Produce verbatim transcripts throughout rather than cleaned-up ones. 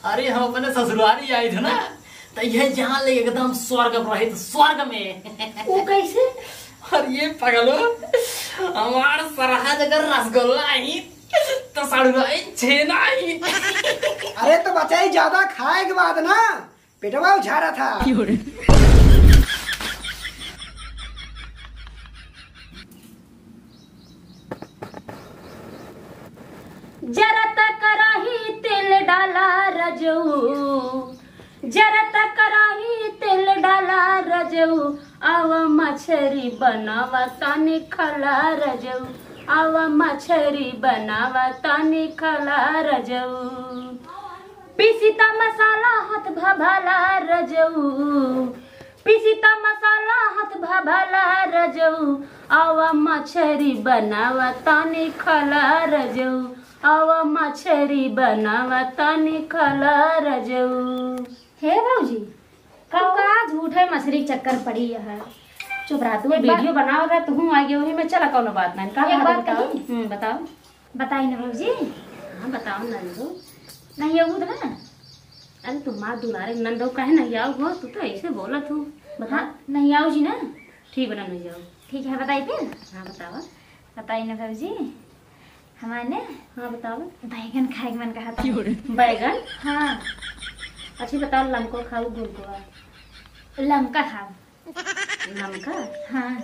अरे, हम अपने ससुरारी आए थे ना, तो यह जान ले एकदम स्वर्ग में रहे, तो स्वर्ग में। वो कैसे? और ये पगलो, हमार सरहद अगर रसगुल्ला ही, तो सड़ुआ ही छेना ही। अरे तो बचाई, ज्यादा खाए के बाद ना पेटवा उछारा था। जरा त कराही तेल डाला रजऊ, जरा त कराही तेल डाला रजऊ, आवा मछरी बनावा तानी खाला रजऊ, आवा मछरी बनावा तानी खाला रजऊ। पीसिता मसाला हाथ भभाला रजऊ, पीसिता मसाला हाथ भभाला रजऊ, आवा मछरी बनावा तानी खाला रजऊ, आवा मछरी बनावा तानी खाला रजऊ। हे भौजी, का तू हो? का झूठे मछरी के चक्कर पड़ी है? चुप रहा, तू एक बात वीडियो बनाओ रहा, तू हूँ आ गई वही में, चला कौनो बात नहीं। का एक बात बात बताओ? कही? हम्म, बताओ। बताई ना भौजी। हाँ, बताओ नंदू। नहीं आऊ ना? अरे तू माँ दुलारे नंदू काहे नहीं आऊ हो? तू तो ऐसे बोलत हूँ। बताओ। हाँ, नहीं आऊ जी ना। ठीक बना, नहीं आऊ। ठीक है, बताई फिर। हाँ, बताओ। बताई ना भौजी, हमारे ने हाँ, बताओ। बैगन खाए के मन कहा था। बैगन? हाँ। अच्छा बताओ, लमको खाऊ, गोलको? लमका खाऊ। लमका? हाँ।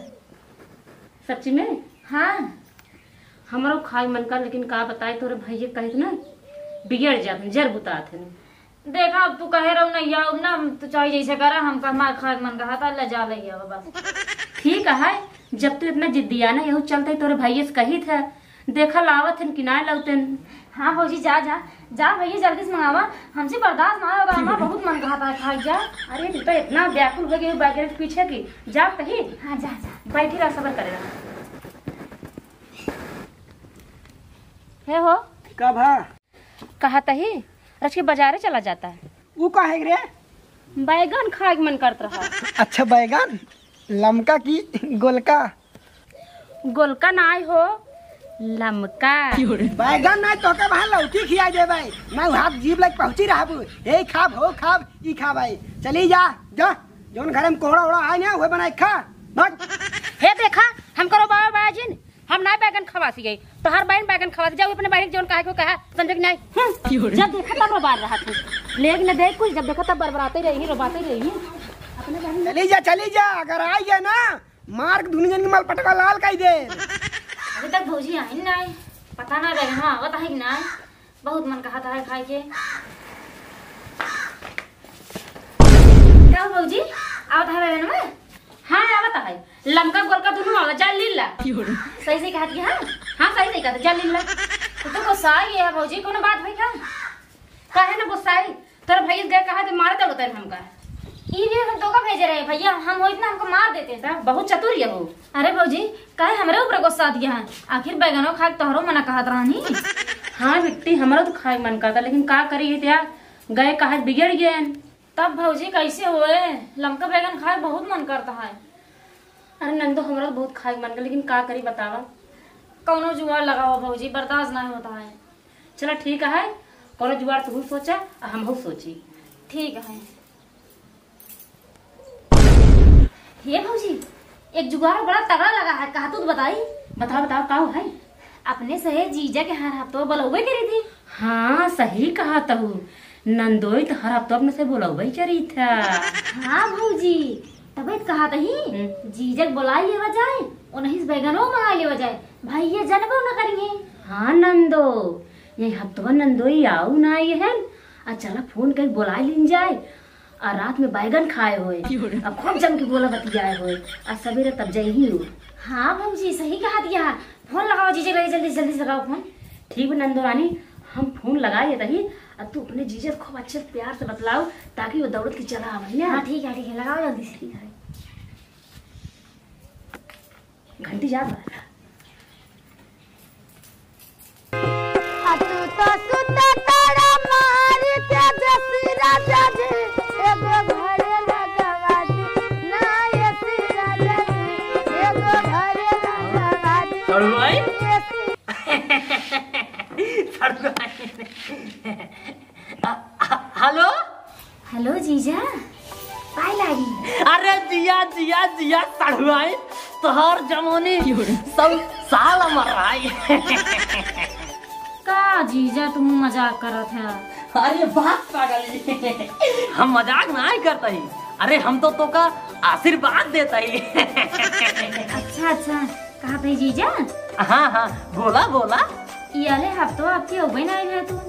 सच्ची में? हाँ। हमरो खाए मन का, लेकिन का बताए, तोरे भैया कहित ना, बिगड़ जात हैं, जर बुतात हैं। देखा, अब तू कहे रहो नहीं आऊ ना, तू चाहे जैसे करा, हम कह, हमार खाए मन कहा था, ले जा, ले आवा बस। ठीक है, जब तू इतना जिद्दियाना, यहू चलते तोरे भैया से कहित है, देखा लावत हन कि ना लावतन। हाँ भौजी, जा, जा, जा भैया, जल्दी से मंगावा, हमसे बर्दाश्त ना होगा, हमार बहुत मन कहा था खाए जा। अरे, तू तो इतना व्याकुल हो गई बैगन के पीछे की, जा कही। हाँ, जा, जा। बैठी रहा, सबर करे रहा। हे हो। का भा? कहा तही, रच के बाजारे चला जाता है। ऊ काहे रे? बैगन खाए के मन करत रहा। अच्छा, बैगन? लमका की गोलका? गोलका नाय हो, लमका। बैगन नाय तो के भाई लौकी खिया देबै। मैं हाथ जीभ लग पहुंची रहबू। हे खाब, हो खाब, ई खाब है। चली जा, जा। जौन घर में कोहड़ा ओड़ा आए ना, वह बनाए खा। भाग। हे देखा, हम करो बाबा बाजिन, हम ना बैगन खवासी गई, तोहार बहन बैगन खवासी जाऊ, अपने बहन के जौन कहे को कहा, समझे कि नहीं? हम्म, जब देखा तब रोबार रहा तू, लेकिन न देख कुछ, जब देखा तब बरबराते रही, रोबाते रही। अपने बहन चली जा, चली जा, अगर आई गए ना, मार के दुनिया के माल पटका लाल कई दे। अभी तक भौजी आई नहीं, पता ना बैगन आवत है कि नहीं। बहुत मन कहत है खाए के। का हो भौजी, आवत है बैगन में? हाँ, आवत है। लमका गोलका दुनू आवत, जा लीला। सही से कहत की, हाँ? हाँ, सही से कहत, जा लीला। तू तो गुस्सा ही है भौजी, कोनो बात भई का? काहे ना गुस्साई? तोर भैया गए कहा थे मारे दौड़ते हमका। ई भी हम धोखा भेजे रहे भैया, हम होइत ना हमको मार देते। ता बहुत चतुर ये हो। अरे भौजी, काहे हमरे ऊपर गुस्सा दिया है? आखिर बैगनो खाए के तोहरो मना कहत रहनी। हाँ बिट्टी, हमरा तो खाए मन करता, लेकिन का करी, ये गए कहा बिगड़ गए। तब भौजी कैसे होए? लमका बैगन खाए बहुत मन करता है। अरे नंदो, हमरा तो बहुत खाए मन कर, लेकिन का करी बतावा? कौनो जुगाड़ लगाओ भौजी, बर्दाश्त नहीं होता है। चला ठीक है, कौनो जुगाड़ तू सोचा, आ हमहू सोची। ठीक है। हे भौजी, एक जुगाड़ बड़ा तगड़ा लगा है, कहा तू तो बताई। बताओ, बताओ, का है? अपने सहे जीजा के हर हफ्तवा बुलौबे करी थी। हाँ, सही कहा तहू, नंदोई तो हर हफ्तवा अपने से बुलौबे करी था। हाँ भौजी, तबे तो कहा तही, हम्म। जीजा के बुलाई लेवा जाए, उन्हीं से बैगनो मंगा लेवा जाए, भैया जनबो न करिए। हाँ नंदो, ये हफ्तवा नंदोई आऊ ना आई है, आ चला फोन कर बुला लीन जाए, आ रात में बैगन खाए होए, आ खूब जम के बोला बतियाए होए, आ सवेरे तब जइही हो। हाँ भौजी, सही कहा दिया। फोन लगाओ जीजे मेरे, जल्दी से, जल्दी से लगाओ फोन। ठीक बा नंदो रानी, हम फोन लगाए रही, आ तू अपने जीजे से खूब अच्छे से प्यार से बतलाओ, ताकि वो दौड़त के चला आवे ना। हाँ ठीक है, ठीक है, लगाओ जल्दी से। ठीक है। घंटी जा बा। आ तू तो सुता तारा मारी के जसी राजा जी, एगो घरे लगवा दी, ना एसी राजा जी, एगो घरे लगवा दी। सड़ुआई? एसी। सड़ुआई। आ, आ, हेलो। हेलो जीजा, पाए लागी। अरे जिया, जिया, जिया, सढ़ुआइन, तोहर जवानी सौ साल अमर रही। का जीजा, तुम मजाक करत है? अरे बात पागल ही। हम मजाक नाहीं करत ही। अरे हम तो तोका आशीर्वाद देत ही। अच्छा, अच्छा, कहा थे जीजा? हाँ, हाँ, बोला, बोला। ई आले हफ्तो आपके अउबे नाहीं रहे तू।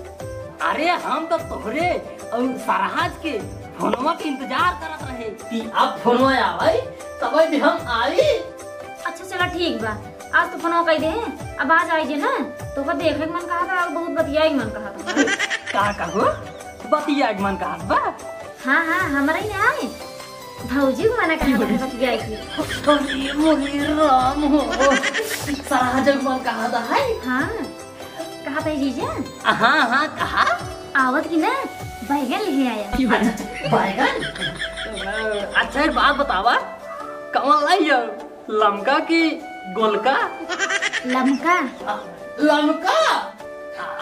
अरे हम तो तोहरे अउर सरहज के फोनवा के इंतजार करत रहे कि अब फोनवा आवे तब भी हम आई। अच्छा चला ठीक बा, आज तो फोनवा कई दे, अब आज आई जे ना, तोका देखे के मन कहा था अउर बहुत बतियाए के मन कहा था। का कहू? बतियाए के मन कहा बा? हाँ, हाँ, हमरा ही आए। भौजी के मना कहा था बतियाए के। अरे मोरे राम हो, सरहज के मन कहा था है? हाँ। कहा था जीजा? हाँ, हाँ, कहा। आवत की ना, बैगन लेके आया। अच्छा, अच्छा, बैगन? अच्छा, एक बात बतावा, कौन लाई हो? लमका की गोलका? लमका। आ, लमका?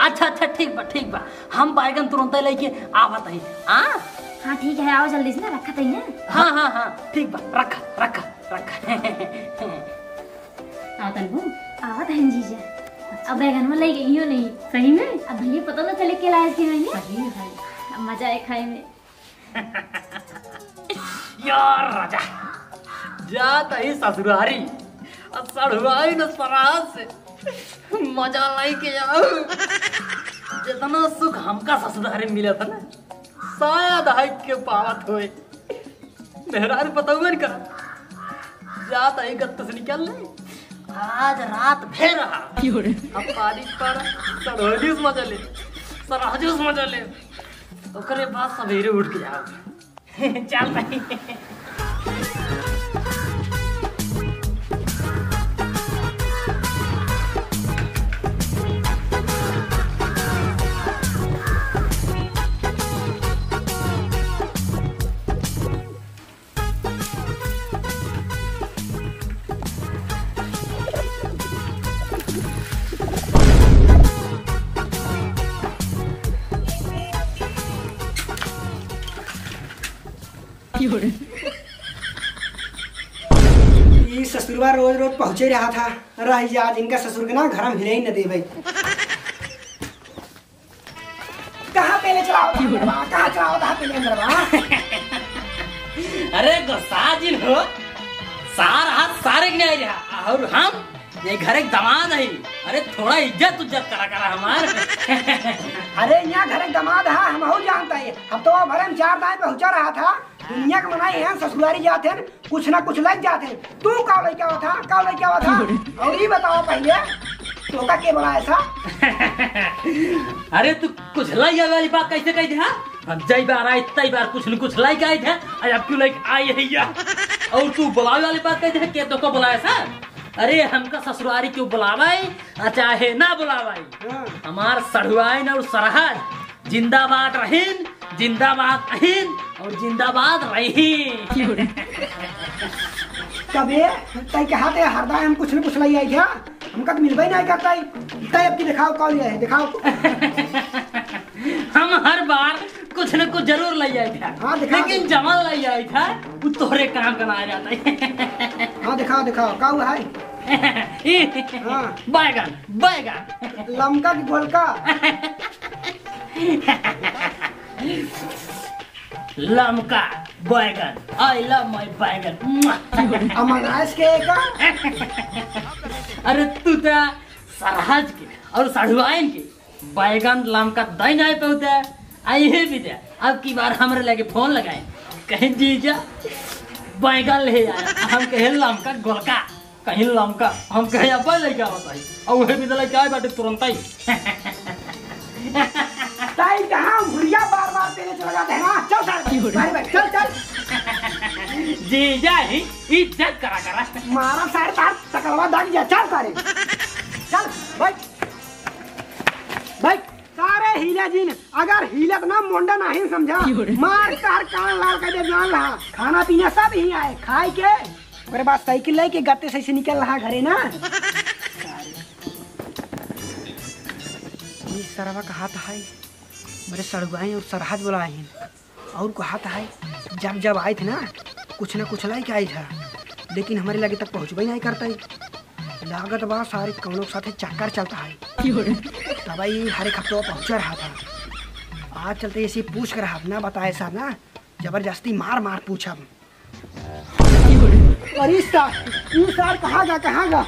अच्छा, अच्छा, ठीक बा, ठीक बा, हम बैगन तुरंत लेके आवत ही। हाँ? हाँ, ठीक है, आओ जल्दी से ना, रखा तई ना। हाँ, हाँ, हाँ, ठीक बा, रखा, रखा, रखा। आवत हन बू? आवत हन जीजा। अब बैगनवा लई गई हो नहीं। सही में? अब भैया पता ना चले के लायक के नहीं। सही है। अब मजा आए खाए में। यार राजा, जात ही ससुरारी, अब सढ़ुआइन सरहज से मजा लाई के आओ। जितना सुख हमका ससुरारी मिला था ना, शायद हाई के पावत होए। मेहरारू पतौवन का जात ही गत्त से निकल ले। आज रात भर रहा। अब पानी पर सढ़ुआइन से मजा ले, सरहज से मजा ले। ओकरे बाद सवेरे उठ के आओ। चल भाई। ई ससुरवा रोज रोज पहुँचे रहा था, रह जा, आज इनका ससुर के ना घर में हिले ही न देबे। कहाँ पेले चलाओ था अंदरवा? कहाँ चलाओ था पेले अंदरवा? अरे गुस्सा जिन हो, सार हाथ सारे के नहीं रहा, और हम ये घर एक दामाद है। अरे थोड़ा इज्जत उज्जत करा करा हमार। अरे यहाँ घर एक दामाद है, हम हो जानता है, हम तो भरे में चार दाएं पहुँचा रहा था। दुनिया के मनाई हैं, ससुरारी जात हैं, कुछ ना कुछ लग जात हैं। तू का लइके आवा था, का लइके आवा था? और ये बताओ पहले, तोका के बोला ऐसा? अरे तू कुछ लइके आवे वाली बात कैसे कह दे, हाँ? अब जई बार आई, तई बार कुछ न कुछ लइके आई थे, अरे अब क्यों लइके आई है या? और तू बुलावे वाली बात कह दे, के तोका बोला ऐसा? अरे हमका ससुरारी क्यों बुलावे, आ चाहे ना बुलावे, हाँ। हमार सढ़ुआइन और सरहज जिंदाबाद रहीन, जिंदाबाद रहीन और जिंदाबाद रहीन। कबे तई कहा थे हरदा हम कुछ न कुछ लई आई था, हमका तो मिलबे नहीं करता है। तई अब की दिखाओ कौन है, दिखाओ। हम हर बार कुछ न कुछ जरूर लई आई था, हाँ, दिखाओ। लेकिन जमा लई आई था वो तोहरे काम का ना आ जाता है। हाँ दिखाओ दिखाओ का हुआ है? ई, हाँ। बैगन, बैगन। लमका की गोलका? लमका बैगन, I love my बैगन। अब मंगाइस के का? अरे तू तो सरहज के और सढ़ुआइन के बैगन लमका दई नहीं पौते। आ यही भी दे, अब की बार हमरे लगे फोन लगाए, कहीं जीजा बैगन ले आया, हम कहे लमका गोलका। कहीं लमका, हम कहे अब लइके आवत है, और वही भी लइके आए बाटे तुरंत ही। ताई कहाँ भुरिया बार बार तेरे चला जाते हैं ना? चल सारे, सारे भाई, चल चल। जीजा ही इज्जत करा करा। मारा सारे तार तकलवा दाग जा, चल सारे। चल भाई, भाई। सारे हिले जिन, अगर हिलत ना मोंडा नहीं समझा, मार तार कान लाल कर दे जान ला। खाना पीना सब ही आए, खाए के ओकरे बाद साइकिल लेके गत्ते से, से निकल रहा घरे ना। ई सरवा कहा था है? मेरे सड़ुआइन और सरहज बोलाए हैं। और कहत है, जब जब आइत ना, कुछ ना कुछ लाइके आइत है, लेकिन हमरे लगे तक पहुँचबे नहीं करत है। लागत बा सारे कौनो के साथे चक्कर चलत है। तब ई हर एक हफ्तवा पहुँचा रहत है। आज चलते ऐसे पूछ के रहब ना, बताए सर ना, जबरदस्ती मार मार पूछब। अरे सार, ई सार कहाँ गा, कहाँ गा?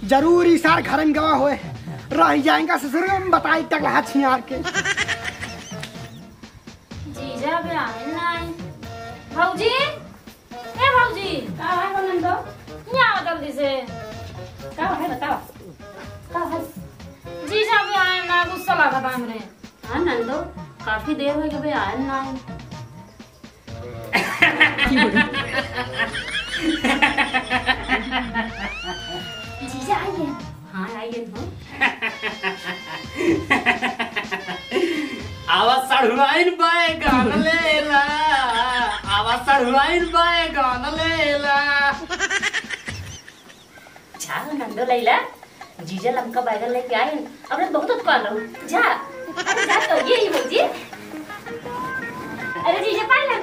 जरूर ई सार घर में गवा होए। रह जाएगा ससुर में, बताई टकला छियार के। जीजा अबे आए ना आए। भौजी, ए भौजी। का है नंदो? यहाँ आओ जल्दी से। का है बताओ। का है? जीजा अबे आए ना, गुस्सा लगा बा हमरे। हाँ नंदो, काफी देर हो गई, अबे आए ना आए। जीजा आइए। हाँ, आइए हो। आवा सढ़ुआइन बैगन लेला, आवा सढ़ुआइन बैगन लेला। जा नंदो लैला, जीजा लमका बैगन लेके आए, अब बहुत उत्पाल रहू। जा, अरे जा तो ये ही भौजी। अरे जीजा पालन।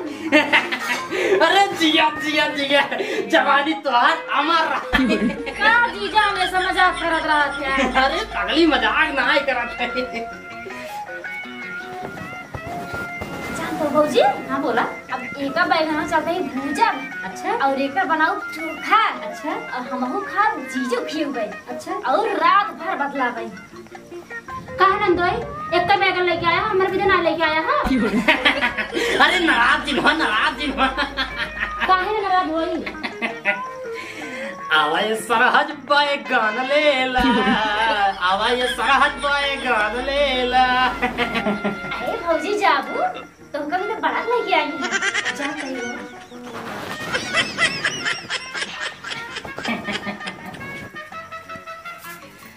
अरे जिया, जिया, जिया, जवानी तोहार अमर रही। का जीजा हमेशा मजाक करत रहत है? अरे पगली, मजाक नाहीं करत है। जान तो भौजी। हाँ बोला। अब एका बैगन चलते ही भूजा। अच्छा। और एका बनाऊ चोखा। अच्छा। और हमहू खाब, जीजो खियऊ गए। अच्छा। और रात भर बतला गई। कहा नंदोई, एक तो बैगन लेके आया है, हमारे बिना ना लेके आया है। अरे नाराज जिन हो, नाराज जिन हो। काहे नाराज होई? आवा ये सरहज बैगन लेला, आवा ये सरहज बैगन लेला। अरे भौजी जाबू, तुमका भी तो बड़ा लेके आई है। जा कहियो।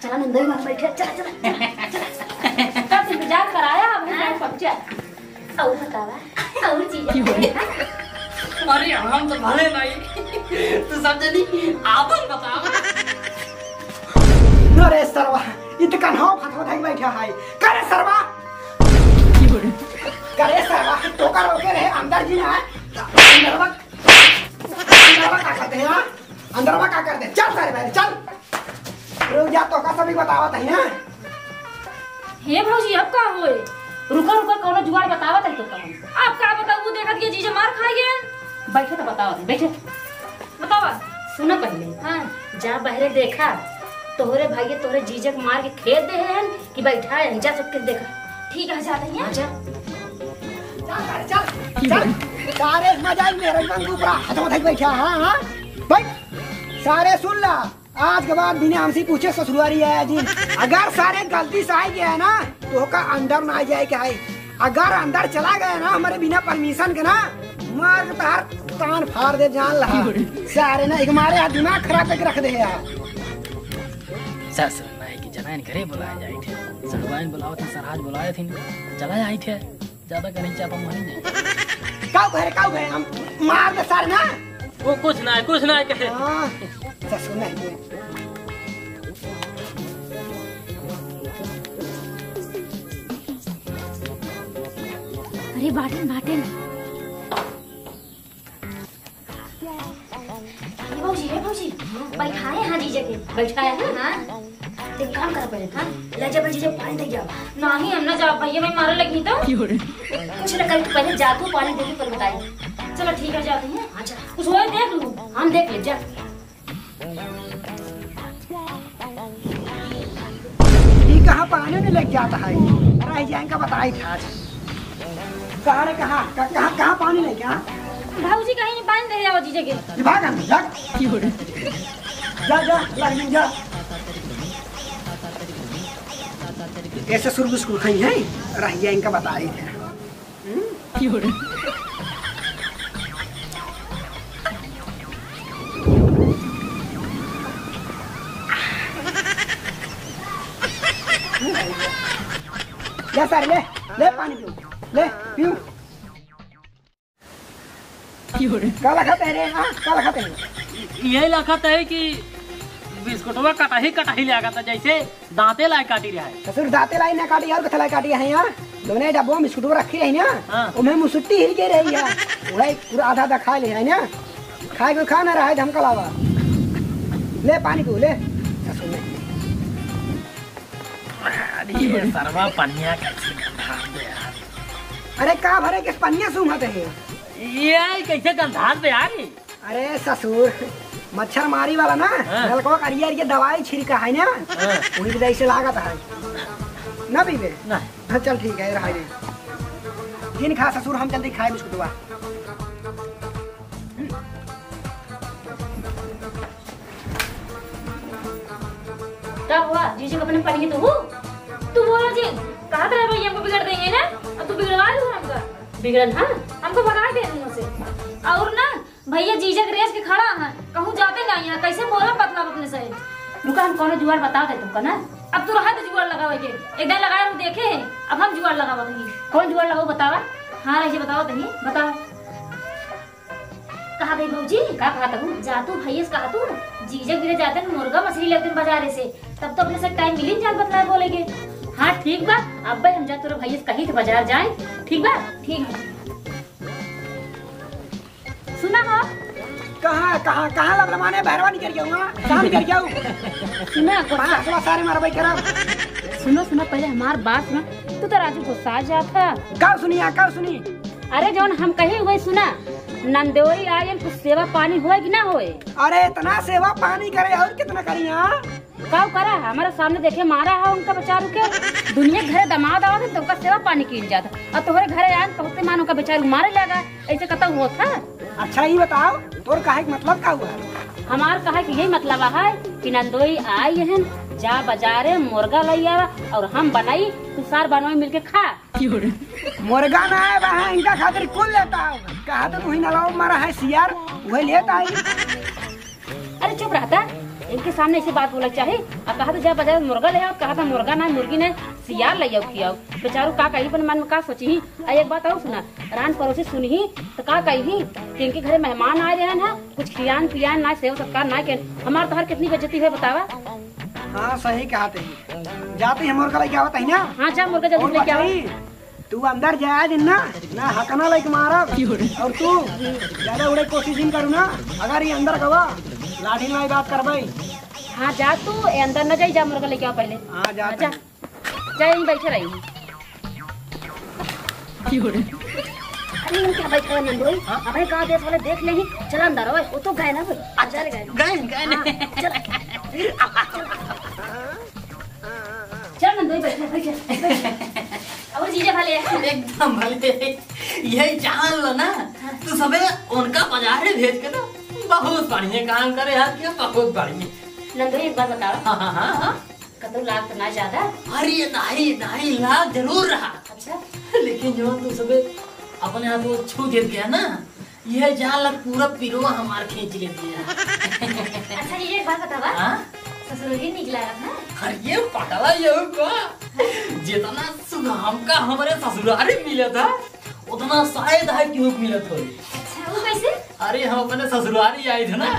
चला नंदोई वहाँ बैठे, चला, चला, चला, चला। कब इंतजार कराया हमने, हाँ। पहुँचा। और बतावा, और चीजें। अरे हम तो भले नहीं, तू सब जनी आपन बतावा। अरे सरवा, इ त कन्हवा फतवा धई बैठा है। करे सरवा, करे सरवा, तोका रोके रहे अंदर जी ना, अंदरवा, अंदरवा का करते हैं, हाँ? अंदरवा का करते हैं? चल सारे बाहर, चल। रुक जा, तोका सभी बतावत है, हाँ? हे भौजी, अब का होए? रुका, रुका, कौनो जुगाड़ बतावत है तोका हम। अब का बताऊ, वो देखत के जीजा मार खाइए। बैठे तो बतावत है, बैठे। बतावा। सुना पहले। हाँ। जा बहरे देखा, तोहरे भाई तोहरे जीजा के मार के खेद दे हैं कि बैठा है, जा सबके देखा। ठीक है, जाते हैं। हाँ, जा। चल, चल, चल। सारे मजा आई मेरे रंग ऊपर हाथ में बैठा, हाँ, हाँ। बैठ। सारे सुन ला, आज के बाद बिना हमसे पूछे ससुरारी आया जी। अगर सारे गलती से आई गया ना, तो का अंदर ना जाए के है। अगर अंदर चला गया ना हमारे बिना परमिशन के ना, मार के तार कान फाड़ दे, जान ला। सारे ना एक मारे हाथ दिमाग खराब करके रख दे यार। ससुर नहीं कि जनाइन घरे बुलाए जाए थे, सड़ुआइन बुलावत थे, सरहज बुलाए थे, चला जाए थे। ज्यादा करें चापा मारेंगे। काऊ भरे, काऊ भरे, हम मार दे सारे ना। वो कुछ ना है, कुछ ना है कहे। हाँ, ससुर नहीं। अरे बाटेन, बाटेन। ए भौजी, ए भौजी, बैठाए हाँ जीजा के। बैठाए हाँ? हाँ। एक काम कर पहले, हाँ? ले जा, जीजा पानी दे जा। नहीं, हम ना जा भैया, मैं मारे लगी तो। कुछ ना कर, तू पहले जा, तू पानी दे के पहले बताई। चलो ठीक है, जाती हैं। हाँ, जा। कुछ होए देख लूँ। हम देख ले, जा। ई कहाँ पानी नहीं लेके जाता है? अरे, ई जाएंगे बताई था। कहाँ रे, कहाँ? क-, कहाँ, कहाँ पानी लेके, हाँ? भौजी कहीं पानी दे जाओ जीजा के। ये भाग हम, भाग। जा, जा, लग जा। ऐसे सुर बिस्कुट खाई है, रह जाए इनका बताई थे। हम्म? ले सारे, ले, ले पानी पियो, ले, पियो। का लखत है रे? हाँ, का लखत है? यही लखत है कि बिस्कुटवा कटाही कटाही लागत है, जैसे दांते लाई काटी रहा है। ससुर दांते लाई ना काटी, और कथलाई काटी है यहाँ? जौने डब्बो में बिस्कुटवा रखी रही ना, हाँ। ओमे मुसुट्टी हिल के रही है। वही पूरा आधा आधा खा ले है ना। खाए के खा ना रहा है, हमका लावा। ले पानी पी, ले। ससुर ने। अरे, ये सरवा पनिया कैसे गंधात बे यार? अरे, का भरे के पनिया सूंघत है? ये आई कैसे गंधात बे यार? अरे ससुर, मच्छर मारी वाला ना, हाँ। नलकवा करिया करिया दवाई छिड़का है ना, हाँ। वही वजह से लागत है। ना पीबे? ना। हाँ, चल ठीक है, रहा दे। जिन खा ससुर, हम जल्दी खाए बिस्कुटवा। का हुआ? जीजी के अपने पढ़ी तो हूँ। तू बोला जी, कहा था भाई हमको बिगड़ देंगे ना, अब तू बिगड़वा लू हमका। बिगड़न, हाँ? हमको भगा दे मुँह से। और ना, भैया जीजा के रेस के खड़ा है, कहूँ जाते नहीं है, कैसे बोला मतलब अपने से? रुका, हम कौनो जुगाड़ बता दे तुमका ना। अब तू रहा तो जुगाड़ लगावे के, एक दिन लगाए हम देखे हैं, अब हम जुगाड़ लगावत ही। कौन जुगाड़ लगाओ बतावा? हाँ, ऐसे बताओ तही, बताओ। कहा गई भौजी? का कहा तू? जा तू भैया से कहा तू, जीजा गिरे जाते न मुर्गा मछली लेते न बाजारे से, तब तो अपने से टाइम मिली न जान बतलाए बोले के। हाँ ठीक बा, अब भाई हम जा तोरे भैया से कही थे बाजार जाए, ठीक बा? ठीक है। सुना हो? कहाँ, कहाँ, कहाँ लबलबाने बहरवा निकल गया हुआ? शाम निकल गया हूँ। सुना, गुस्सा। पाँच सौ सारे मारबै करब। सुनो, सुनो, पहले हमार बात सुनो। तू तो राजू गुस्सा जात है। का सुनी, आ, का सुनी? अरे जौन हम कही वही सुना। नंदोई आयन कुछ सेवा पानी होए कि ना होए? अरे इतना सेवा पानी करे और कितना करी, हाँ? का करा, हमारे सामने देखे मारा है उनका बेचारू के। दुनिया के घरे दामाद आवत है तो उनका सेवा पानी कील जात है। और तोहरे घरे आयन पहुँचते मान उनका बेचारू मारे लगा। ऐसे कतौ होत है? अच्छा, ये बताओ, तोर कहे के मतलब का हुआ? हमार कहे के यही मतलब है कि नंदोई आई हन, जा बाजारे मुर्गा लई आवा और हम बनाई, तू सार बनवाई मिलके खा। मुर्गा ना है बहन, इनका खातिर कुल लेता हूँ। कहा तो तू ही नलाओ मारा है सियार, वही लेता है। अरे चुप रहता, इनके सामने ऐसी बात बोला चाहे। अब कहा तो जा बाजार मुर्गा ले आओ, कहा था मुर्गा ना, मुर्गी ना, सियार ले आओ, खियाओ। बेचारू का कही, अपन मन में का सोची ही। आ एक बात और सुना, रान पड़ोसी सुनही तो का कही कि इनके घरे मेहमान आए रहे हैं, कुछ खियान पियान ना, सेवा सत्कार ना के। हमार तोहार कितनी बेइज्जती है बतावा। हाँ, सही कहा ते। जाते ही मुर्गा लेके आवत ही ना। हाँ, जा मुर्गा जल्दी और लेके आवा। बचाई, तू अंदर जाए दिन ना, ना हकना लेके मारब। और तू ज्यादा उड़े कोशिश नहीं करू ना, अगर ये अंदर गवा, लाठी लाई बात करबे। हाँ, जा तू ए अंदर न जाई, जा मुर्गा लेके आवा पहले। हाँ, जा हाँ, जा। तनी। जा, यहीं बैठे रही। अरे, यहीं क्या बैठा है नंदोई? हाँ? अबे, गाँव देश वाले देख लेंगे। चल अंदर, ओए, वो तो गए ना भाई। अच्छा, चल गए। गए, गए हाँ, नहीं। चल। चल नंदोई, बैठ, बैठ, बैठ। और जीजा भले हैं? एकदम भले। ये जान लो ना, हाँ। तू सबे उनका बाजारे भेज के ना बहुत बढ़िया काम करे यार, क्या बहुत बढ़िया। नंदोई, एक बात बताओ। हाँ, हाँ, हाँ, हाँ। कतौ लाग तो ना ज्यादा? अरे नहीं, नहीं, लाग जरूर रहा। अच्छा। लेकिन जो तू सबे अपने हाथ वो छू देत गया ना, ये जाल पूरा पिरवा हमार खींच लेती है। अच्छा, ये एक बात बतावा। हाँ? ससुरारी निक लागत ना? अरे ये पगला ये का? जितना सुख हमका हमारे ससुरारी मिला था, उतना शायद है क्यों मिलत होई। अच्छा, वो कैसे? अरे, हम अपने ससुरारी आए थे ना,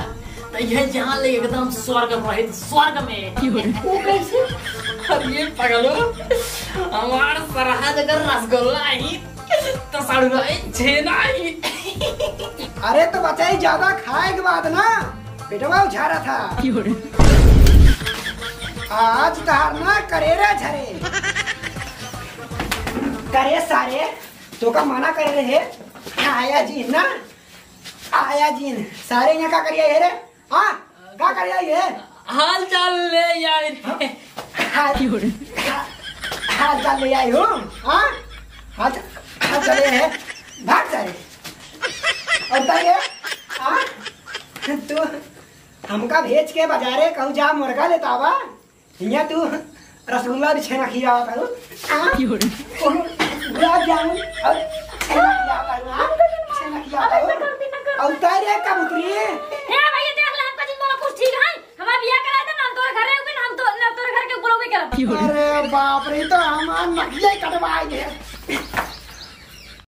तो ये जान ले एकदम स्वर्ग में रहे थे, स्वर्ग में। वो कैसे? अरे पगलो, हमार सरहद अगर रसगुल्ला ही, तो सड़ुआ ही छेना ही। अरे तो बचाई, ज्यादा खाए के बाद ना पेटवा उछारा था। आज तहार ना करेरा झरे। करे सारे, तोका मना करे रहे, आया जी ना, आया जी न। सारे यहाँ का करिया ये रे? हाँ, का करिया ये? हाल चाल ले आए रे। हाँ? हाल, हाल चाल ले आए हो? हाँ? हाल चाल, हाल चाल ले है। भाग सारे। और ताई है? हाँ? तू हमका भेज के बाजारे कहूँ जा मुर्गा लेता आवा। हियाँ तू रसगुल्ला भी छेना खियावत हऊ। हाँ? क्यों रे? गुलाब जामुन और छेना खियावत हऊ, हाँ? छेना खियावत हऊ। और ताई रे कबूतरी। हे भैया, देख ले, हमका जिन बोला कुछ ठीक है। हमारा बियाह करा दे ना, हम तोरे घरे रुके ना, हम तो, ना तोरे घर के बुलावे करब। क्यों रे? अरे बाप रे, तो हमार नकिया ही कटवाई दे।